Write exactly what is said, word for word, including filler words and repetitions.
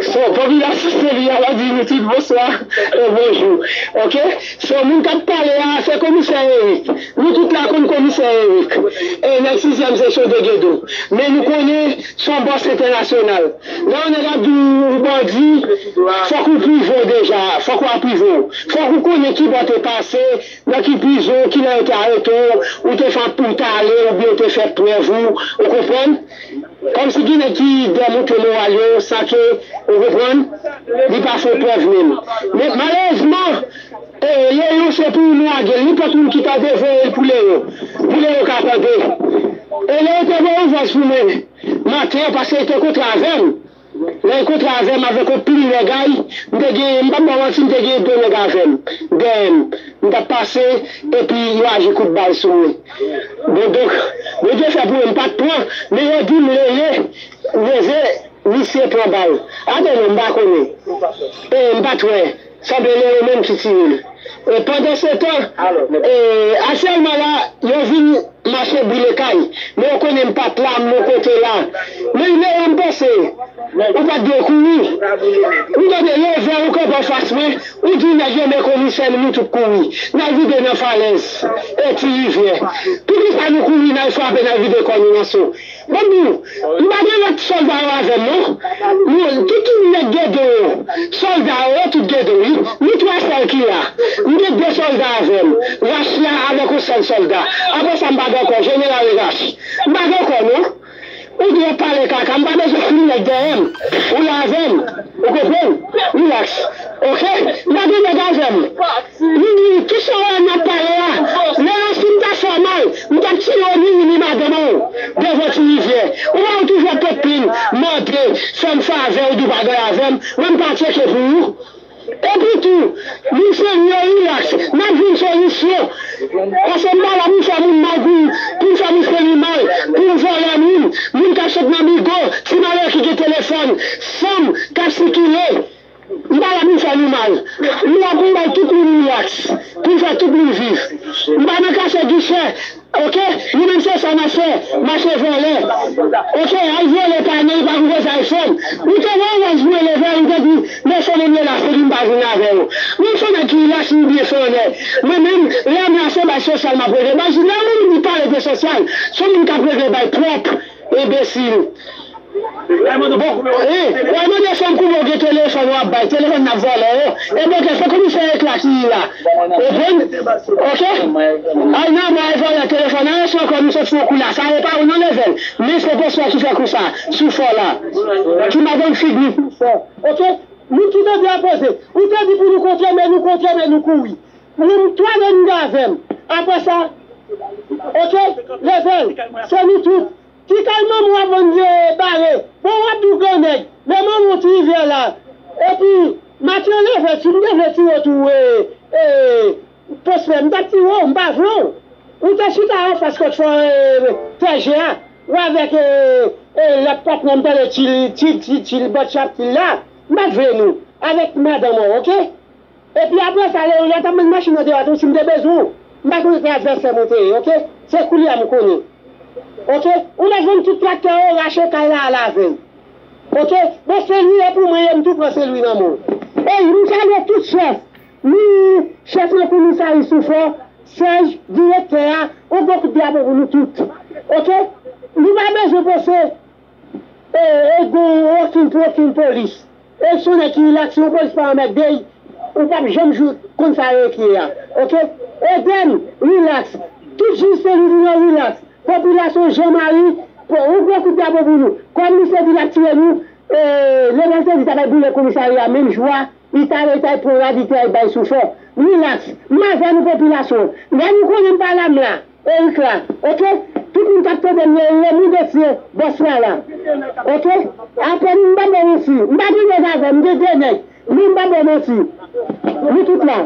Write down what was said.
So, popilasyon Senlwi a, w ap di nou tout bonswa e bonjou. Oke? So, moun k ap pale a, se komisè Eric. Nou tout la konn komisè Eric. E nèg sizyèm seksyon de Gedo. Men nou konnen se yon bòs entènasyonal. Lè yon nèg ap di w bandi, fòk ou prive w deja. Fòk ou ap prive w. Fòk ou konnen ki bò te pase, nan ki prizon, kilè yo te arete w, ou te fè, ou t ale, oubyen ou te fè prèv ou, ou konprann? Kòmsi gen nèg ki demontre moral yo san ke, ou konprann, li pa fè prèv menm. Men malerezman, e, Leyon se pou nou lage l. Nenpòt moun ki tande voye l pou Leyon. Pou Leyon ka tande. E Leyon te voye yon vòs pou mwen maten an paske li te kontre avè m. Lè l kontre avè m avèk yon pil nèg ay, m te gen, m p ap ba w manti, m te gen de nèg avè m, dèyè m. M t ap pase, epi yo aji kout bal sou mwen. Bon, donk, Bondye fè pou mwen, m pa t pran, men yo di m leve, leve, misye pran bal. Atò non, m pa konnen. E m pa t wè. Sanble Leyon menm ki tire l. E pandansetan, e, aktyèlman la, yo vin mache boule kay. Men yo konnen m pa t la, m yon kote la. Men Leyon, m panse, ou pa t dwe kouri. M tande leve, ou kanpe anfas mwen, ou di nèg yo men komisè nou, nou tout kouri. N al vide nan falèz e Ti Rivyè. Poukisa nou kouri, n al frape, n al vide kò nou nan so? Ban m di w, m pa gen lòt sòlda yo avè m, non. Nou, tout, tout nèg Gedo yo, sòlda yo, yo tout Gedo, wi. Nou twa sèl ki la. M gen de sòlda avè m. Rach la avèk yon sèl sòlda. Apre sa, m pa gen ankò. Jeneral Rach. M pa gen ankò, non. Ou di w ap pale kaka. M pa bezwen fout nèg dèyè m. Ou la avè m. Ou konprann? Rilaks. Oke? M pa gen nèg avè m. Li di, ki sa w wè n ap pale a? Lè yon si m ta fè w mal, m t ap tiye w ni ou ni madanm ou devan Ti Rivyè. Ou wè ou toujou ap pot plent, mande, fè m favè, ou di w pa gen avè m. Mwen m pa tcheke pou ou. Epi tou, moun serye, rilaks. N ap jwenn solisyon. Paske m pa la pou m fè moun magouy, pou m fè moun serye mal, pou m vòlè moun, moun k ap sot nan Migo, ti malere ki gen telefòn, fanm k ap sikile. M pa la pou m fè nou mal. M la pou m bay tout moun rilaks. Pou m fè tout moun viv. M pa nan kase gichè. Oke? Nou menm se sa n ap fè. Mache vòlè. Oke? Al vòlè pa nan, pa pou koze iPhone. Ou te wè wòz mwen leve, ou te di, men se moun yo la, se li m pa vin avè yo. Mwen se nèg ki rilaks, m byen fè onè. Mwen menm, lè m la se bay sosyal m ap regle. Bay, lè moun di pale de sosyal, se moun k ap regle bay pwòp. Enbesil. Bon, e, w al mande fanm kouman w gen telefòn w ap bay, telefòn n ap vòlè yo. E bon, se komisè Ekla ki la. Ou konprann? Oke? Al nan mwen al vòlè telefòn, al reso ankò nou sot fè yon kou la. Sa e pa ou non Level. Men se bòs la ki fè kou sa, sou fò la. Ki madanm figi sou fò. Oke? Moun ki tande a poze. Ou te di pou nou kontre, men nou kontre, men nou kouri. Nou twa nèg nou avè m. Apre sa, oke? Level, se nou tout. Ti kay manman w ap vann vye bare. Bon, w ap di w gran nèg. Men manman w Ti Rivyè la. Epi, maten an leve, si m te vle tire w tou, e, e, Pwosfè, m t ap tire w, m pa vle w. Ou te chita anfas kot fò, e, T G a. Ou avèk, e, e, lòt patnè, m tande Til, Til, Til, Til, bòt chaptil la. M pa t vle nou. Avèk madanm ou, oke? Epi apre sa, lè, lè w t ap mennen machin nan deyò tou, si m te bezwen w, m pa t konnen se advèsè mwen te ye, oke? Se kounye a m konnen. Oke? Ou mèt vann tout traktè yo, rache kay la, al avè l. Oke? Bon, Senlwi e pou mwen ye, m tou pran Senlwi nan men w. Ey, m salye tout chèf. Ni chèf nan komisari sou fò, Sèj, direktè a, yon gwo kout drapo pou nou tout. Oke? Nou pa bezwen panse, e, e, gon okenn pou okenn polis. E se yon nèg ki rilaks, si yon polis pa anmède l, ou p ap janm jou konn sa yo ekri a. Oke? Edem, rilaks. Tout jij Senlwi nou yo rilaks. Popilasyon Jan Mari, yon gwo kout drapo pou nou. Kòm misye di l ap tire nou, e, Level te di ta bay boule komisarya menm jou a, li t ale, li t al pran ravitay li bay sou fò. Rilaks. M avè nou popilasyon. Lè nou konnen m pa la, m la. Erik la. Oke? Tout moun k ap tande m, le, le monde entier, bòs la la. Oke? Apre m pa ba w manti. M pa gen nèg avè m, m gen de nèg. Men m pa ba w manti. Nou tout la.